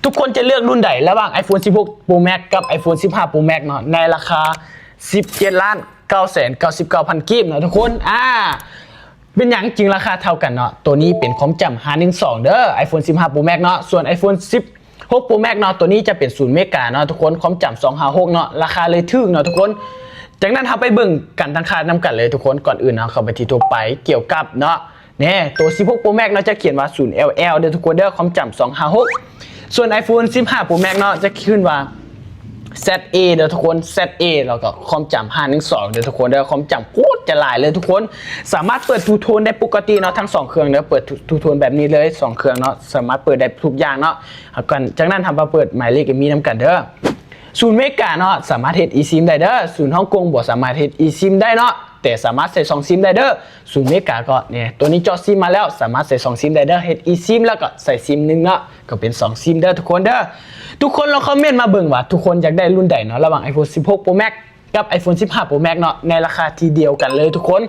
ທຸກຄົນຈະເລືອກລຸ້ນໃດລະຫວ່າງ iPhone ສິບຫົກ Pro Max ກັບ iPhone ສິບຫ້າ Pro Max ເນາະ ໃນລາຄາ ສິບເຈັດລ້ານເກົ້າແສນເກົ້າສິບເກົ້າພັນ ກີບເນາະທຸກຄົນ. ອ່າ ເປັນຫຍັງຈຶ່ງລາຄາເທົ່າກັນເນາະ? ໂຕນີ້ເປັນຄວາມຈຳ ຫ້າໜຶ່ງສອງ ເດີ iPhone ສິບຫ້າ Pro Max ເນາະ ສ່ວນ iPhone ສິບຫົກ Pro Max ເນາະ ໂຕນີ້ຈະເປັນສູນເມກາເນາະທຸກຄົນ ຄວາມຈຳ ສອງຫ້າຫົກ ເນາະ ລາຄາເລີຍຖືກເນາະທຸກຄົນ. ຈາກນັ້ນເຮົາໄປເບິ່ງການຕັ້ງຄ່ານຳກັນເລີຍທຸກຄົນ. ກ່ອນອື່ນເຮົາເຂົ້າໄປທີ່ທົ່ວໄປ ກ່ຽວກັບເນາະ ແນ່ ໂຕສິບຫົກ Pro Max ເນາະ ຈະຂຽນວ່າ ສູນ ແອລ ແອລ ເດີທຸກຄົນເດີ ຄວາມຈຳ ສອງຫ້າຫົກ. ສ່ວນ iPhone ສິບຫ້າ Pro Max ເນາະ ຈະຂຶ້ນວ່າ ແຊັດເອ ເດີທຸກຄົນ ແຊັດເອ ແລ້ວກໍຄວາມຈຳ ຫ້າໜຶ່ງສອງ ເດີທຸກຄົນເດີ ຄວາມຈຳໂຄດຈະຫຼາຍເລີຍທຸກຄົນ. ສາມາດເປີດ Two Tone ໄດ້ປົກກະຕິເນາະ ທັງສອງເຄື່ອງເດີ ເປີດ Two Tone ແບບນີ້ເລີຍ ສອງເຄື່ອງເນາະ ສາມາດເປີດໄດ້ທຸກຢ່າງເນາະ. ເອົາກ່ອນ ຈາກນັ້ນເຮົາມາເປີດໝາຍເລກ ເອມີ ນຳກັນເດີ. ສູນເມກາເນາະ ສາມາດເຮັດ eSIM ໄດ້ເດີ ສູນຮົງກົງບໍ່ສາມາດເຮັດ eSIM ໄດ້ເນາະ ແຕ່ສາມາດໃສ່ສອງ SIM ໄດ້ເດີ. ສູນເມກາກໍ ນີ້ ໂຕນີ້ເຈາະ SIM ມາແລ້ວ ສາມາດໃສ່ສອງ SIM ໄດ້ເດີ ເຮັດ eSIM ແລ້ວກໍໃສ່ SIM ໜຶ່ງເນາະ ກໍເປັນສອງ SIM ເດີທຸກຄົນເດີ. ທຸກຄົນລອງຄອມເມັນມາເບິ່ງວ່າ ທຸກຄົນຢາກໄດ້ລຸ້ນໃດເນາະ ລະຫວ່າງ iPhone ສິບຫົກ Pro Max ກັບ iPhone ສິບຫ້າ Pro Max ເນາະ ໃນລາຄາທີ່ດຽວກັນເລີຍທຸກຄົນ.